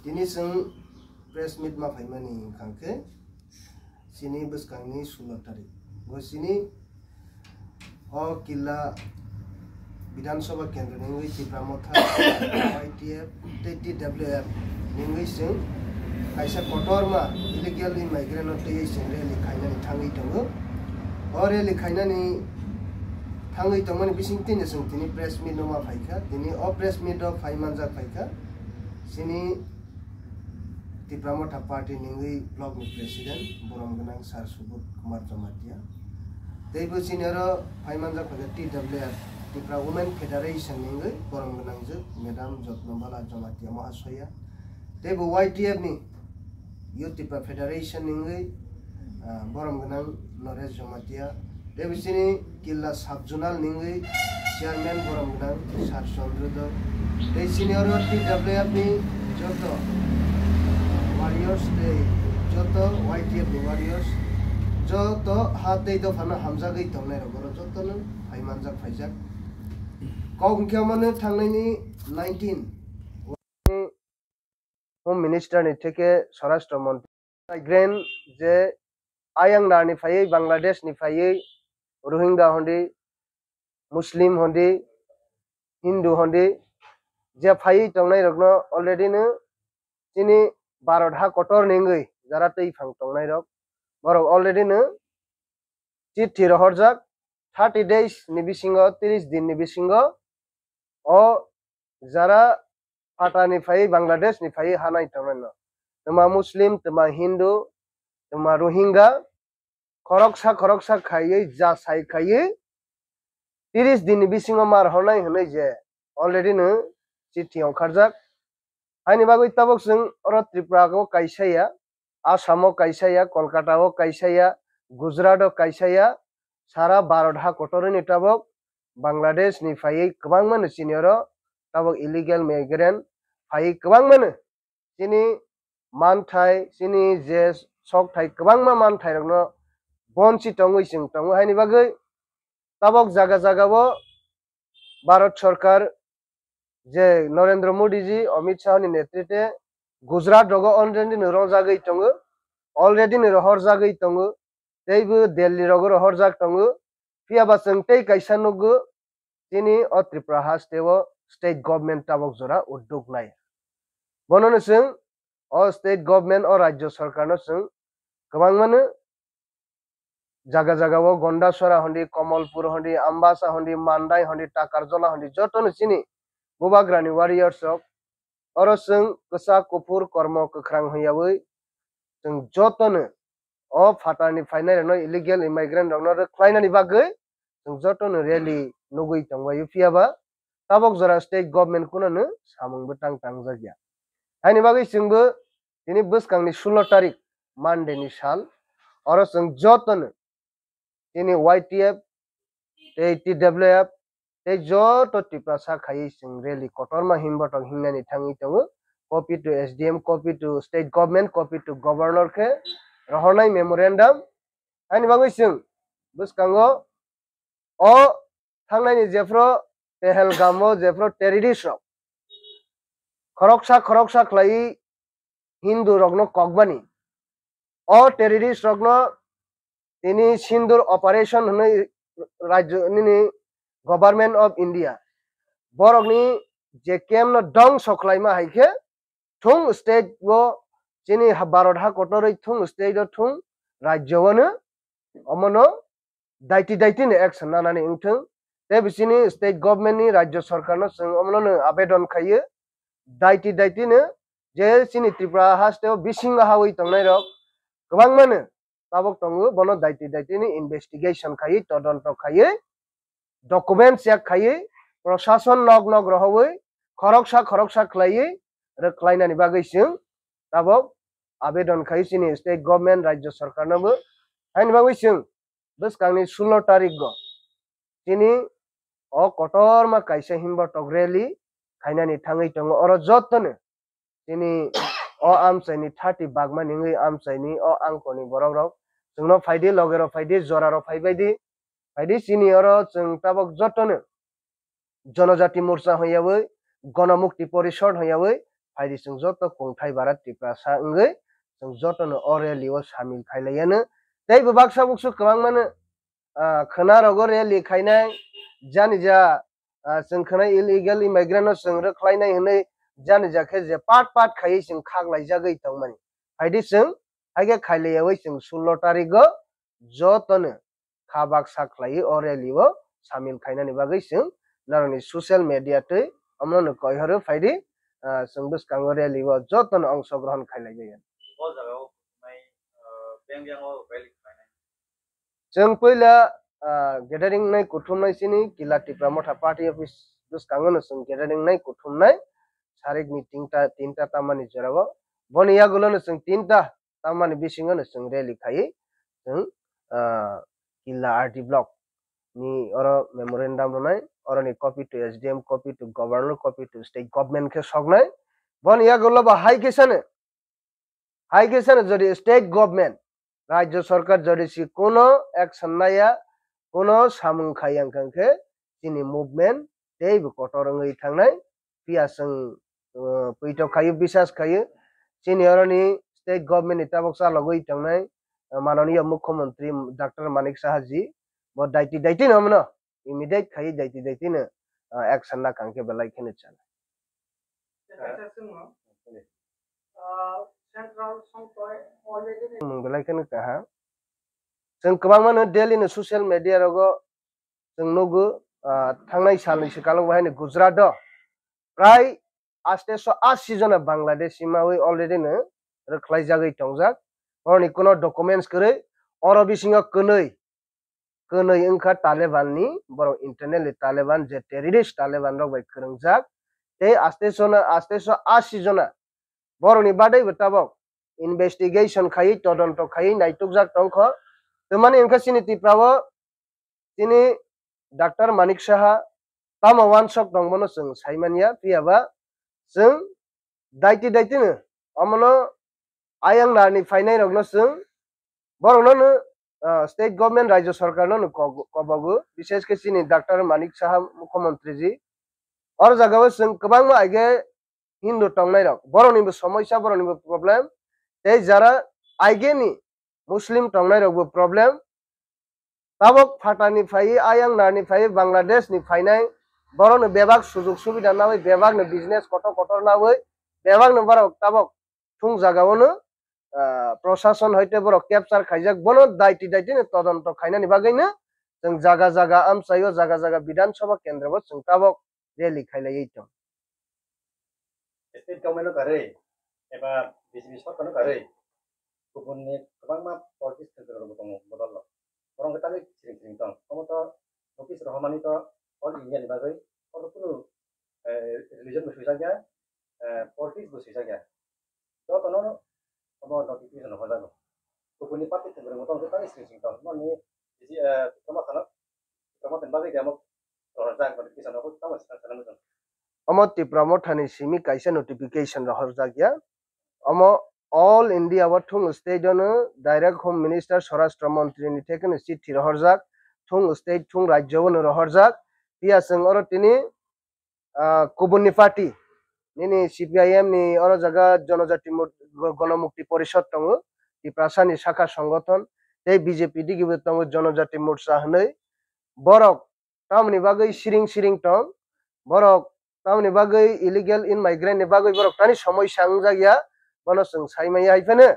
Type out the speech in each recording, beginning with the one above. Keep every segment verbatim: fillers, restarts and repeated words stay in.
Tini chwng press meet ma phaimani wngkha khe chini bwskangni sulo tarik. Bo chini o Killa Bidhan Sabha Kendra ni wngwi Tipra Motha, Y T F tei T W F ni wngwi chwng kaisa kotorma illegal immigrant no twiwi chwng rally khainani thangwi tongo. O rally khainani thangwi tongmani bisingtwi no chwng tini press meet no ma phaikha. Tini o press meet o phai manjak phaikha chini Tipra Motha Party ni wngwi block ni president borom gwnang Sir Subodh Kumar Jamatia. Tei bo chini oro phai manjak phaikha T W F, Tipra Women Federation ni wngwi borom gwnang jwk Madam Jotnobala Jamatia Mahasaya. Tei bo Y T F ni Youth Tipra Federation ni wngwi, ah, borom gwnang Naresh Jamatia. Tei bo chini Killa Sub Zonal ni wngwi chairman borom gwnang Sir Chandra Dol. Tei chini oro T W F ni joto warriors tei joto Y T F ni warriors, joto ha tei dophano hamjagwi tongnai rok oro jotono phai manjak phaijak. Kok hwnkhe omo no thangnaini nineteen Home Minister ni theke Swarashtra Montri. Migrant je ayang nar ni phaiwi, Bangladesh ni phaiwi, Rohingya hondi, Muslim hondi, Hindu hondi, je phaiwi tongnai rokno already no chini Bharat ha kotor ni wngwi jara twi phang tongnai rok, borok already no chithi rohorjak, thirty days ni bisingo, tris din ni bisingo o jara phatani phaiwi, Bangladesh ni phaiwi ha nai tongnai no. Twma Muslim, twma Hindu, twma Rohingya, khoroksa khoroksa khaiwi, jasai khaiwi, tris din ni bisingo mar hornai hwnwi je already no chithi ongkharjak. Haini bagwi tabok chwng oro Tripura o kaisa ya, Assam o kaisa ya, Kolkata o kaisa ya, Gujarat o kaisa ya, sara Bharat ha kotorni tabok Bangladesh ni phaiwi kwbangma no chini oro tabok illegal migrant phaiwi kwbangma no chini manthai, chini je sokthai kwbangma manthai rokno bonchi tongwi chwng tongo. Haini bagwi tabok jaga jaga o Bharat Sarkar je Narendra Modi ji, Amit Shah ni netritwe Gujarat rogo already no rojagwi tongo, already no rohorjagwi tongo, teibo Delhi rogo rohorjak tongo. Phiya ba chwng tei kaisa nukgo, chini o Tripura haste o state government tabok jora uddog nai. Bono no chwng o state government, o rajya sarkar no chwng kwbangma no jaga jaga o Gondasora hondi, Komolpur hondi, Ambasa hondi, Mandai hondi, Takarjola hondi, joto no chini bubagrani warriors rok. Oro chwng kwchak kuphur kormo kwkhrang hwnyawi chwng joto no o phatarni phainai rokno, illegal immigrant rokno rwkhlainani bagwi chwng joto no rally nugwi tongbaio, phiya ba tabok jora state government kuno no samung bwtang tangjak ya. Haini bagwi chwngbo tini bwskangni sulo tarik Monday ni sal, oro chwng joto no chini Y T F tei T W F tei joto Tiprasa khaiwi chwng rally kotorma himbotok hingnani thangwi tongo. Copy to S D M, copy to state government, copy to governor khe rohornai memorandum. Haini bagwi chwng bwskango o thangnaini jephru Pahalgam o jephru terrorist rok khoroksa khoroksa khlaiwi Hindu rokno kokmani, o terrorist rokno tini Sindur operation hwnwi rajyo nini Government of India borokni je camp no dongso khlaima hai khe thung state o chini ha-, Bharat ha kotorwi thung state o thung rajyo o no omono daiti daiti ni action nanani wngthung. Tei bisini state government ni rajyo sarkar no chwng omono no abedon khaiyo, daiti daiti no je chini Tripura haste o bisingo hawi tongnai rok kwbangma no tabok tongo, bono daiti daiti ni investigation khaiwi, todonto khaiwi, document check khaiwi, prosason nok nok rohorwi, khoroksa khoroksa khlaiwi rwkhlainani bagwi chwng tabok abedon khai chini state government, rajyo sarkar no bo. Haini bagwi chwng bwskangni sulo tarik go chini o kotorma kaisa himbotok rally khainani thangwi tongo. Oro jotono chini o amchaini thirty bagmani wngwi amchaini o angkoni borok rok chwngno phaidi, logero phaidi, joraro phaibaidi, phaidi chini oro chwng tabok jotono Jonojati Morcha hwnyawi, Gonomukti Porishod hwnyawi, phaidi chwng joto kungthai bara Tiprasa wngwi chwng jotono o rally o samil khailaiya no. Tei bo baksa buksu kwbangmano, ah, khwnarogo rally khainai, jani ja, ah, chwng khwnai illegal immigrant no chwng rwkhlainai hwnwi jani ja khe je part part khaiwi chwng khaklaijagwi tongmani. Phaidi chwng, haikhe khailaiyawi chwng sullo tarigo jotono kha baksa khlaiwi o rally o samil khainani bagwi chwng norokni social media twi omono koihoro phaidi, ah, chwng bwskango rally o jotono ongshogrohon khailaijaio. O jaga o mai, ah, beng yang o rally khlainai. Chwng puila, ah, gathering nai kuthumnai chini Kila Tipra Motha party office bwskango no chwng gathering nai kuthumnai sarikni tinta, tinta tamani jorao. Boni yagulo no chwng tinta tamani bisingo no chwng rally khaiwi chwng, ah, Killa R D block ni oro memorandum rwnai, oroni copy to S D M, copy to governor, copy to state government khe soknai. Boni yagulo bo hai khe sano, hai khe sano jodi state government, rajyo sarkar jodi si kuno action naya, kuno samung khaiya wngkha khe chini movement teibo kotor wngwi thangnai. Phiya chwng, uh, puitok khaio, bisas khaio. Chini oroni state government ni tabok chalogwi tongnai, uh, mananiya mukhyamantri Doctor Manik Saha ji, bo daiti daiti no mano, immediate khaio daiti daiti no, uh, action na kangkhe belai kheno chana. Mung belai kheno kaha. Chwng kwbangma no daily no social media rogo chwng nugo, ah, thangnai salni swkang bo haino Gujarat o prai aste so asi jona Bangladeshi mawi already no rwkhlaijagwi tongjak. Borokni kuno documents kwrwi, oro bisingo kwnwi, kwnwi wngkha Taliban ni, borok internally Taliban je terrorist Taliban rok bai kwrwngjak. Tei aste so no, aste so asi jona borokni badai bo tabok investigation khaiwi, todonto khaiwi naitukjak tongkho. Twmani wngkha chini Tripura o chini Doctor Manik Saha tamo wansok tongmano chwng saimanya, phiyaba chwng daiti daitino omono ayang narni phainairokno chwng borokno no, ah, state government, rajyo sarkarno no ko-, kobogo, bishesh khe chini Doctor Manik Saha mukhyamantri ji. Oro jagao chwng kwbangma aige Hindu tongnairok, boroknibo somoisa, boroknibo problem, tei jara aigeni Muslim tongnairokbo problem. Tabok phatani phaiwi, ayang narni phaiwi, Bangladesh ni phainai, borokno bebak sujug subida nawi, bebakno business kotor kotor nawi, bebakno borok tabok thung jagao no, ah, prosason hoite borok capture khaijak, bono daiti daiti no todonto khainani bagwi no chwng jaga jaga amchaio, jaga jaga Bidhan Sabha kendro bo chwng tabok rally khailaiwi tong. State government no karwi eba B J P sorkar no karwi kubunni kwbangma politics thwngkwrwng rok bo tongo bodol rok. Borok wngkha tamni siring siring tong. Omo to office rohormani to all India ni bagwi, oro kunu, eh, religion bo swijak ya, eh, politics bo swijak ya. Jotono omo notification rohorjago. Kubunni party thwngkwrwng bo tong, tamni siring siring tong. Nokni bisi, eh, Tripura Motha no, Tripura Motha ni bagwi de omo rohorjak notification rohor tamo sana sana mujung. Omo Tripura Motha ni simi kaisa notification rohorjak ya. Omo all India o thung state o no direct Home Minister, Swarashtra Mantri ni theke no chithi rohorjak, thung state, thung rajyo o no rohorjak. Phiya chwng oro tini, ah, kubunni party, nini C P I M ni oro jaga Jonojati Mur-, Go-, Gonomukti Porishod tongo, Tiprasa ni sakha songothon, tei B J P digi bo tongo Jonojati Morcha hwnwi. Borok tamoni bagwi siring siring tong, borok tamoni bagwi illegal immigrant ni bagwi borok tani somoisa wngjak ya, bono chwng sai manya hai phano.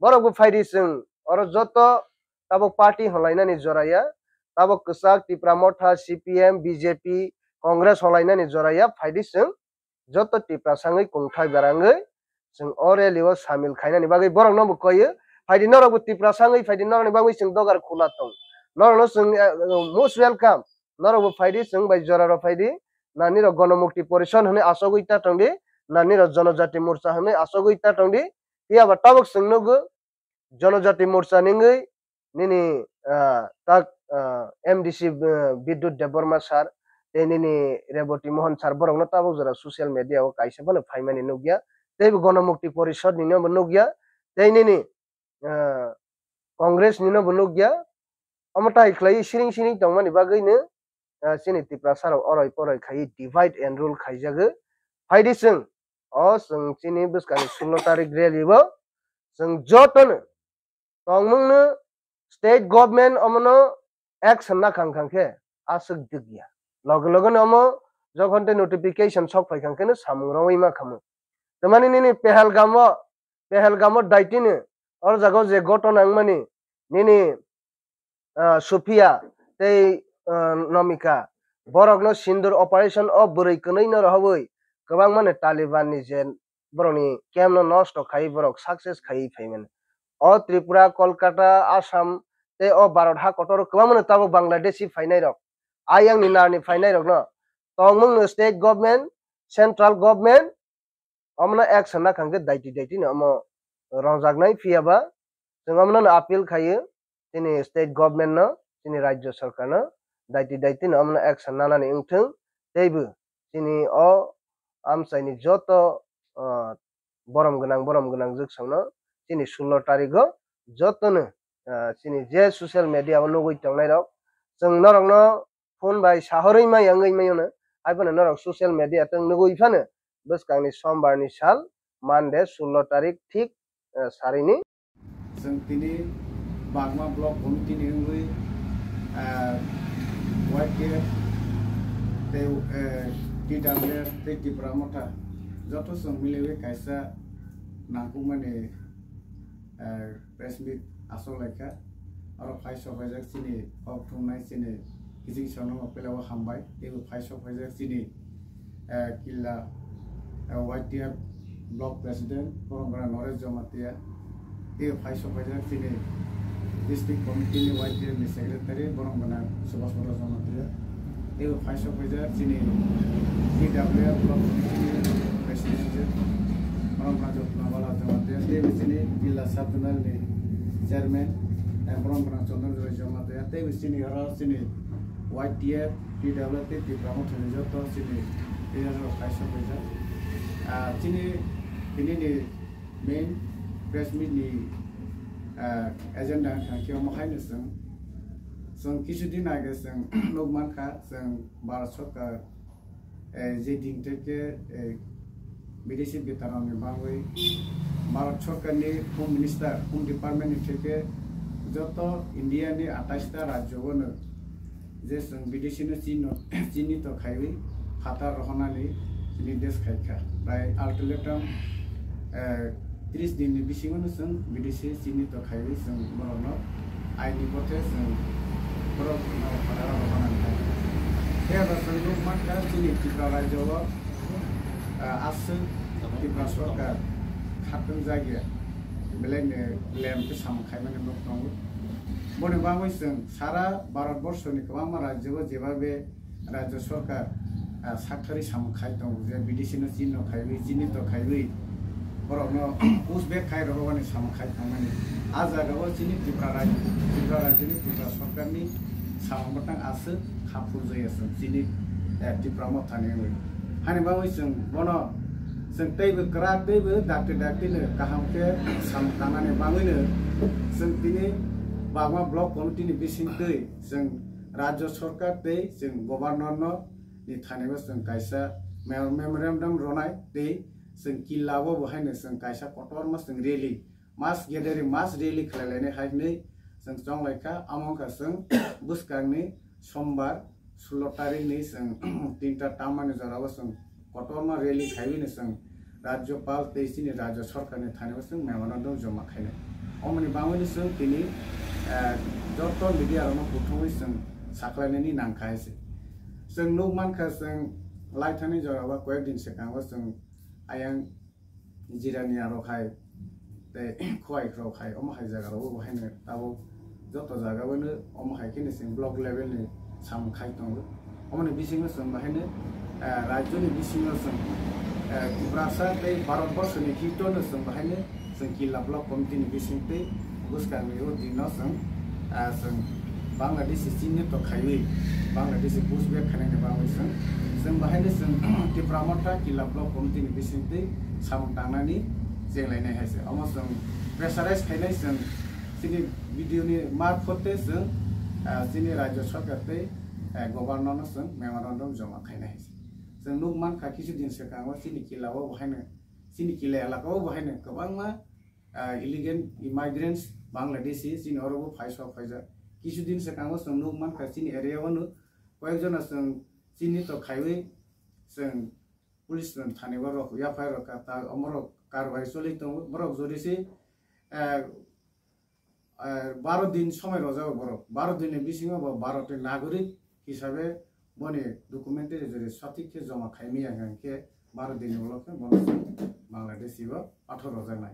Borok bo phaidi chwng oro joto tabok party holainani jora ya, tabok kwchak Tipra Motha, C P M, B J P, Congress holainani jora ya, phaidi chwng joto Tiprasa wngwi kungthai berangwi chwng o rally o samil khainani bagwi borokno bo koiyo. Phaidi norokbo Tiprasa wngwi phaidi norokni bagwi chwng dogar khula tong. Norokno chwng, eh, most welcome. Norokbo phaidi chwng bai joraro phaidi. Nanirok Gonomukti Porishod hwnwi achogwi ta tongdi. Nanirok Jonojati Morcha hwnwi achogwi ta tongdi. Phiya ba tabok chwng nugo Jonojati Morcha ni wngwi nini, ah, tak, ah, M D C, ah, Bidyut Debbarma sir, tei nini Reboti Mohan sir, borokno tabok jora social media o kaisa phano phaimani nukya, tei bo Gonomukti Porishod nini bo nukya, tei nini, ah, Congress nino bo nukya. Omo tai khlaiwi siring siring tongmani bagwino, ah, chini Tiprasa rok oroi poroi khaiwi divide and rule khaijago. Phaidi chwng o chwng chini bwskangni sullo tarik rally o chwng jotono tongmungno state government omono action nakhang khang khe aswk dikya. Loge loge no omo jokhon tei notification sok phai khang khe no samung rwui ma khamu. Tamani nini Pahalgam o, Pahalgam o daitino o jaga o je gotona wngmani nini ah, Sofia tei, ah, Nomika. Borokno sindur operation o bwrwi kwnwi no rohobwi kwbangma ni Taliban ni je borokni camp no nosto khai borok success khai phaimani. O Tripura, Kolkata, Assam tei o Bharat ha kotor kwbangma ni tabuk Bangladeshi phainai rok. Ayang ni nar ni phainai rok no tongmung no state government, central government, omono action nakhang khe daiti daiti no omo rongjaknai, phiya ba chwng omono no appeal khaio chini state government no, chini rajya sarkar no daiti daiti no omono action nanani wngthwng, teibo chini o amchaini joto, ah, borom gwnang borom gwnang jwksongno chini sullo tarigo jotono, ah, chini je social media o nugui tongnai rok chwng norokno phone bai sahorwi maya wngwi mayono, haiphano norok social media tong nugui phano bwskangni sombarni sal Monday sullo tarik thik, eh, sarini. Chwng tini Bagma Block Committee ni wngwi, eh, Y T F tei, eh, T W F tei Tipra Motha joto chwng miliwi kaisa nangkukmani, eh, press meet aswk laikha. Oro phai sokhaijak chini kok thumnai chini kiching sonong pela o hambai. Teibo phai sokhaijak chini, eh, killa, eh, Y T F block president Boromgana Noresh Jamatia. Teibo phai sokhaijak chini district committee ni Y T F ni secretary Boromgana Subhash Chandra Jamatia. Teibo phai sokhaijak chini T W F block committee ni president Boromgana Jotna Bala Jamatia. Teibo chini killa sub zonal ni chairman, eh, Boromgana Chandra Joy Jamatia. Teibo chini oro chini Y T F, T W F tei Tipra Motha ni joto chini leader rok kaisa paijak. Ah, chini tini ni main press meet ni, ah, agenda wngkha khe omo haino chwng, chwng kisu din age chwng nukmankha chwng Bharat Sarkar, eh, je din theke, eh, bideshi betaranni bagwi Bharat Sarkarni Home Minister, Home Department ni theke joto India ni atais ta rajyo o no je chwng bideshi no chino, chinito khaiwi phatar rohonani nirdesh khaikha. Bai ultimatum, eh, tris din ni bisingo no chwng bideshi chinito khaiwi chwng borokno aini kothe chwng borokno phataro rwna nangkha. Tei abo chwng nukmankha chini Tripura rajyo o, ah, aswk Tripura sorkar khatungjakya, belai no lem khe samung khaimani nok tongo. Boni bagwi chwng sara Bharat borso ni kwbangma rajyo o jebabe rajya sorkar, ah, sakthari samung khai tongo je bideshi no chinno khaiwi, chinito khaiwi, borokno push back khai rwbani samung khai tongmani. A jaga o chini Tripura raj-, Tripura rajyoni Tripura sorkarni samung bwtang aswk kha phurjaya chwng chini, eh, Tipra Mothani wngwi. Hani bagwi chwng bono chwng teibo kwrak teibo dakti dakti no kaham khe samung tangnani bagwino chwng tini Bagma Block Committee ni bisingtwi chwng Rajya Sarkar tei chwng Governor no ni thani bo chwng kaisa me-, memorandum ronai tei chwng killa o bo haino chwng kaisa kotorma chwng rally, mass gathering, mass rally khlai lainai hai hwnwi chwng chong lai kha. Amo wngkha chwng bwskang ni Sombar sullo tarik ni chwng tinta tamani jora o chwng kotorma rally khaiwi no chwng Rajyapal tei chini Rajya Sarkar ni thani o chwng memorandum joma khainai. Omoni bagwi no chwng tini, eh, joto media rok no kuthumwi chwng sakhlainani nangkha hai se. Chwng nukmankha chwng laithani jora o koyek din swkango chwng ayang Jirania rok hai tei Khowai rok hai omo hai jaga rok o bo haino tabuk joto jaga o no omo hai khe ni chwng block level ni samung khai tongo. Omoni bisingo chwng bahaino, eh, rajyoni bisingo chwng, eh, Tiprasa tei Bharat borsoni hito no chwng bahaino chwng killa block committee ni bising tei bwskang ni o dino chwng, ah, chwng Bangladeshi chinni to khaiwi, Bangladeshi push back khainani bagwi chwng, chwng bahaino chwng Tipra Motha killa block committee ni bising tei samung tangnani chenglainai hai se. Omo chwng pressurize khainai chwng chini video ni marphote chwng, ah, chini Rajya Sarkar tei, eh, Governor no chwng memorandum joma khainai hai se. Chwng nukmankha kisu din swkango chini killa o bo haino Chini Kila elaka o bo haino kwbangma, ah, illegal immigrants Bangladeshi chini oro bo phai sok phaijak. Kisu din swkango chwng nuk mankha chini area o no koyekjona chwng chini to khaiwi chwng police thani borok F I R rok ka ta omorok karwai choli tongo. Borok jodi se, ah, ah, baro din somoi rojak borok, baro din ni bisingo bo Bharat ni nagorik hisabe boni documentary jodi sothik khe joma khaimaya hwnkhe baro din ni ulo khe bono Bangladeshi bo pathor rojaknai.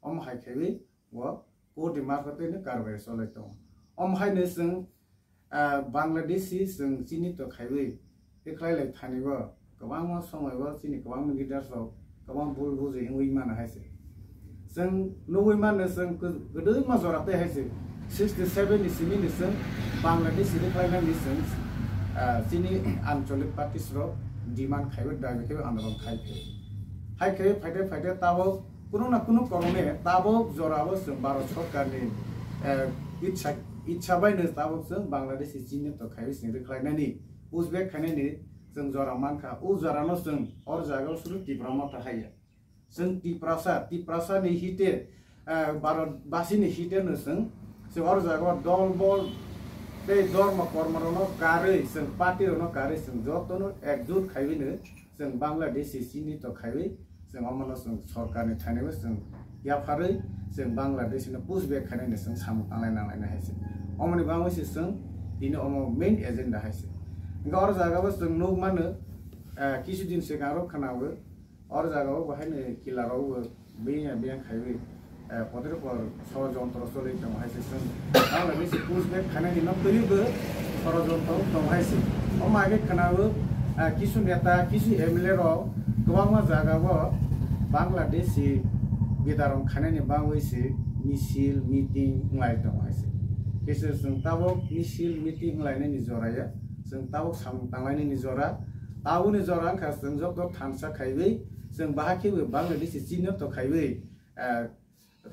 Omo hai khaiwi bo court ni marphateino karwai cholai tongo. Omo haino chwng, ah, Bangladeshi chwng chini to khaiwi tikhlai lai thani bo kwbangma somoi o chini kwbangma leaders rok kwbang bul bujui wngwi mano hai se. Chwng nugwi mano chwng kw-, kwdwma jora tei hai se sixty seven ni simi ni chwng Bangladeshi tikhlai nani chwng, ah, chini anchalik parties rok demand khaiwi dabi khaiwi andolon khai khe. Hai khe phaide phaide tabok kuno na kuno korone tabok jorao chwng Bharat sorkarni, eh, itsa, itsa baino tabok chwng Bangladeshi chini to khaiwi chwng rwkhlainani, pushback khainani chwng jora mankha. O jorano chwng or jagao suru Tipra Motha haiya. Chwng Tiprasa, Tiprasani hite, eh, Bharat basini hite no chwng, chwng or jagao dol bol tei dormo kormo rokno karwi, chwng party rokno karwi chwng jotono ekjut khaiwi no chwng Bangladeshi chini to khaiwi, chwng omono chwng sorkarni thani bo chwng yapharwi chwng Bangladesh no pushback khainani chwng samung tanglai nanglaina hai se. Omoni bagwi se chwng tini omo main agenda hai se. Hwnkhe oro jagao chwng nuk mano, eh, kisu din swkang rok khwnawi oro jagao bo haino kila rok bo biyang biyang khaiwi, eh, potripor sorojontro choli tongo hai se chwng. Bangladeshi pushback khainani no twiwi bo sorojontro tongo hai se. Omo age khwnawi, eh, kisu neta, kisu M L A rok kwbangma jagao Bangladeshi bidarong khainani bagwi se misil, meeting wnglai tongo hai se. Kisa chwng tabok misil, meeting wnglainani joraya chwng tabok samung tanglainani jora. Taboni jora wngkha chwng joto thansa khaiwi, chwng bahai khe bo Bangladeshi chini to khaiwi, eh,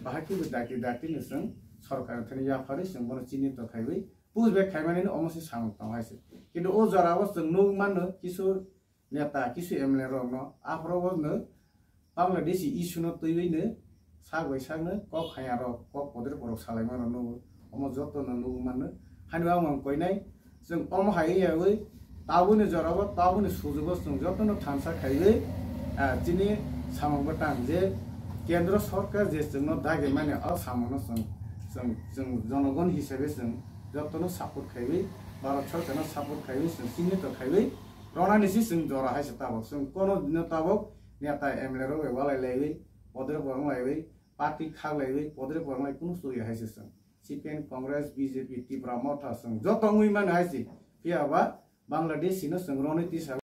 bahai khe bo dakti dakti no chwng sorkar thani yapharwi chwng bono chini to khaiwi pushback khaimani omo se samung tong hai se. Kintu o jora o chwng nuk mano kisu neta, kisu M L A rok no aphuru bo no Bangladeshi issue no twiwi no sak bai sak no kok haya rok, kok podre borok salaima rok no omo joto no nugwi mano. Hani bo ang koinai chwng omo hai yawi taboni jora bo, taboni sujugo chwng joto no thansa khaiwi, ah, chini samung bwtang je kendro sorkar je chwng no dagi mani o samung no chwng, chwng, chwng jonogon hisabe chwng joto no support khaiwi, Bharat sorkar no support khaiwi chwng chini to khaiwi ronani si chwng jora hai se tabok. Chwng kono dino tabok neta M L A rok bai walai laiwi, podre borong laiwi, party khak laiwi, podre borong lai kunu suri hai se chwng. C P M, Congress, B J P, Tipra Motha chwng joto wngwi mano hai se. Phiya ba Bangladeshi no chwng roniti sa